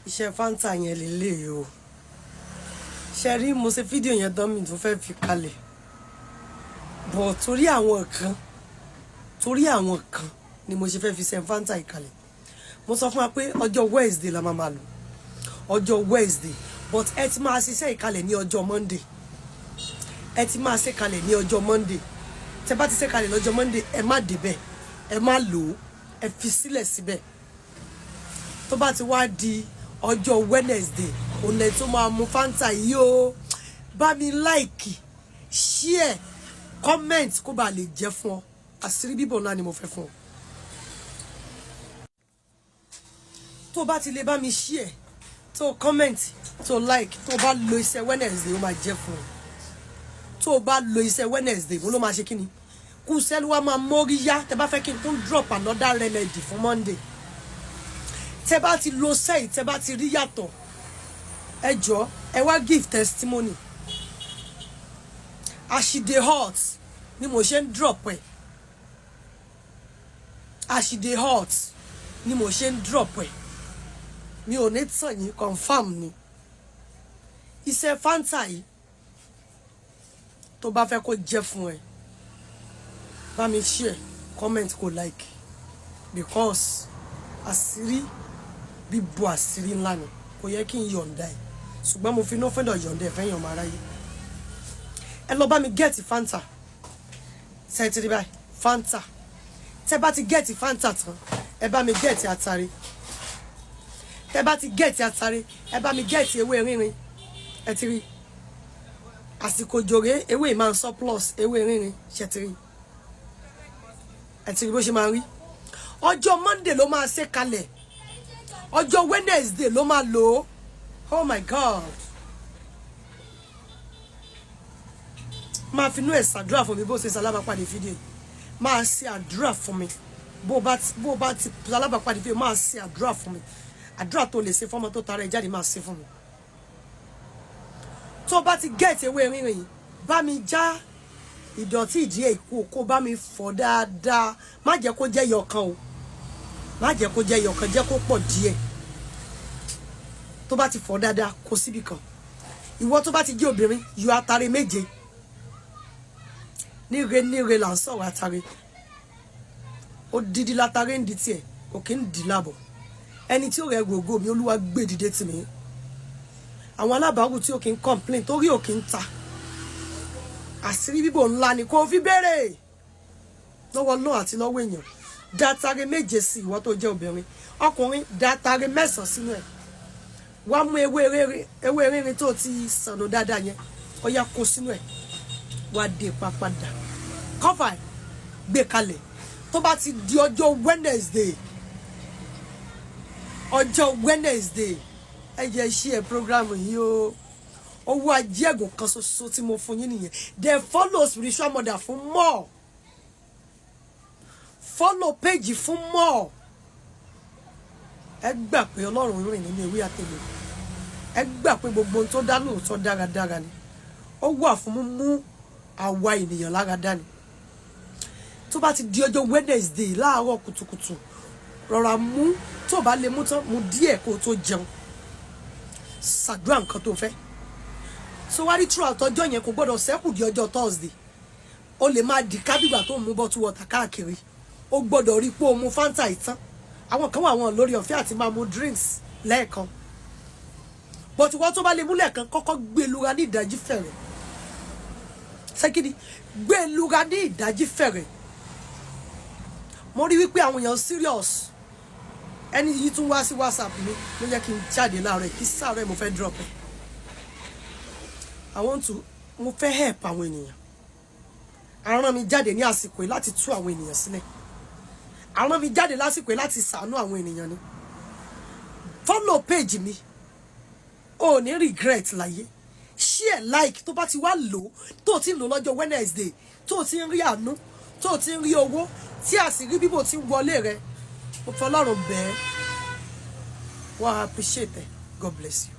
Iṣẹ́ Fanta yẹn lélẹ̀ o. Ṣe rí, mo ṣe fídíò yẹn tán, mi tún fẹ́ fi kalẹ̀ bọ̀ torí àwọn kan ni mo ṣe fẹ́ fi ṣe Fanta yìí kalẹ̀. Mo sọ fún wa pé ọjọ́ Wednesday la máa lò, ọjọ́ Wednesday, but ẹ ti máa ṣiṣẹ́ ìkalẹ̀ ní ọjọ́ Monday. Ẹ ti máa ṣe kalẹ̀ ní ọjọ́ Monday. Tẹ bá ti ṣe kalẹ̀ lọ́jọ́ Monday, ẹ má débẹ̀, ẹ má lò ó, ẹ fi sílẹ̀ síbẹ̀. Tó bá ti wá di ọjọ́ Wednesday, òun lẹ tó máa mu Fanta yìí o. Bá mi like, share, comment, kó bá lè jẹ́ fún ọ. Àṣírí bíbọ̀ ńlá ni mo fẹ́ fún ọ. Tó bá ti lè bá mi share, tó comment, tó like, tó bá lo iṣẹ́ Wednesday, ó máa jẹ́ fún ọ. Tó bá lo iṣẹ́ Wednesday, mo ló máa ṣe kí ni kú sẹ́lúwà máa mórí yá. Tẹ bá fẹ́ kí n tún drop another remedy fún Monday, tẹ bá ti lo sẹ́yìn, tẹ bá ti rí yàtọ̀, ẹ jọ, ẹ wá give testimony. As e dey hot ni mo ṣe ń drop ẹ. As e dey hot ni mo ṣe ń drop ẹ. Mi ò ní tàn yín, confam ni iṣẹ́ Fanta yìí. Tó bá fẹ́ kó jẹ́ fún ẹ, bá mi share, comment, kó like, because àṣírí bíbo, àṣírí ńlá ni. Kò yẹ kí n yọ̀ǹda ẹ̀, ṣùgbọ́n mo fi inú fẹ́dọ̀ yọ̀ǹda ẹ̀ fẹ́yàn ọmọ aráyé. Ẹ lọ bá mi get Fanta. Ṣẹ́tìrì báyìí, Fanta. Tẹ́ bá ti get Fanta tán, ẹ bá mi get atare. Tẹ́ bá ti get atare, ẹ bá mi get ewé rinrin. Ẹ ti rí àsìkò jòrè, ewé máa ń surplus, ewé rinrin. Ṣẹ́tìrì? Ẹ ti rí bó ṣe máa rí. Ọjọ́ Monday ló máa ṣe kalẹ̀, ọjọ́ Wednesday ló máa lò ó. Oh my God, máa finú ẹ̀ ṣàdúrà fún mi. Bó ṣe ṣalábàápàdé fídíò yìí, máa ṣe àdúrà fún mi. Bó bá ti ṣalábàápàdé fídíò, máa ṣe àdúrà fún mi. Àdúrà tó lè ṣe fọ́mọ tó tara ẹ̀ jáde, máa ṣe fún mi. Tó bá ti get ewé rínrìn yìí, bá mi já ìdọ̀tí ìdí ẹ̀ kú, kó bá mi fọ̀ dáadáa. Má jẹ́ kó jẹ́ yọkan o, má jẹ́ kó jẹ́ yọkan, jẹ́ kó pọ̀ díẹ̀. Tó bá ti fọ̀ dáadáa, kó síbì kan. Ìwọ tó bá ti jẹ́ obìnrin, yọ atare 7. Níre níre là ń sọ̀rọ̀ atare. Odidi latare ń di tiẹ̀, kò kí ń di lábọ̀. Ẹni tí ó rẹ̀ gbogbo mi, Olúwa gbé dìde tì mí. Àwọn alábàárù tí ó kì ń complain torí ò kì ń ta. Àṣírí bíbò ńlá ni kò fi béèrè lọ́wọ́ náà àti lọ́wọ́ èèyàn. Dátàrí 7 sí, ìwọ tó jẹ́ obìnrin. Ọkùnrin, dátàrí 9 sínú ẹ̀. Wá mú ewé rinrin tó ti sànù dáadáa yẹn, ó yá, kó sínú ẹ̀, wá dé papadà, cover ẹ̀, gbé kalẹ̀. Tó bá ti di ọjọ́ Wednesday, ọjọ́ Wednesday, ẹ jẹ́ share program yìí o. Owó ajẹ́gùn kan ṣoṣo tí mo fún yín nìyẹn. Then follow spiritual mother fún more, follow page fún more. Ẹ gbà pé Ọlọ́run rìn nínú ewé àtẹ̀lé. Ẹ gbà pé gbogbo ohun tó dá lóòótọ́ dáradára ni. Ó wà fún mímú àwa ènìyàn lára dání. Tó bá ti di ọjọ́ Wednesday láàárọ̀ kùtùkùtù, rọra mú. Tó bá lè mú tán, mú díẹ̀ kó o tó jẹun. Ṣàdúrà nǹkan tó fẹ́. So wá rí, throughout ọjọ́ yẹn, kò gbọ́dọ̀ ṣẹ́kù di ọjọ́ Thursday. O lè máa dì kábìgbà tó ń mú bottle water káàkiri. O gbọ́dọ̀ rí pé o mu Fanta ìtàn. Àwọn kan wà, wọn lórí ọ̀fẹ́ àti máa mu drinks lẹ́ẹ̀kan, but wọ́n tó bá lè mú lẹ́ẹ̀kan, kọ́kọ́ gbé lura ní ìdájí fẹ̀rẹ̀. Ṣẹ́kìdí gbé lura ní ìdájí fẹ̀rẹ̀. Mo rí wípé àwọn èèyàn serious. Ẹni yìí tún wá sí WhatsApp mi ló jẹ́ kí n jáde láàárọ̀ kí sáàárọ̀ mo fẹ́ drop ẹ̀. I want to, mo fẹ́ help àwọn ènìyàn. Arán mi jáde ní àsìkò yìí láti tú àwọn ènìyàn sílẹ̀. Arán mi jáde lásìkò yìí láti ṣàánú àwọn ènìyàn ni. Follow page mi, o ò ní regret láyé. Share, like. Tó bá ti wá lò ó, tó ti ń lò lọ́jọ́ Wednesday, tó ti ń rí àánú, tó ti ń rí owó, tí àṣírí bíbò ti ń wọlé rẹ, mo fọlọ́run bẹ́ẹ̀, wá appreciate it. God bless you.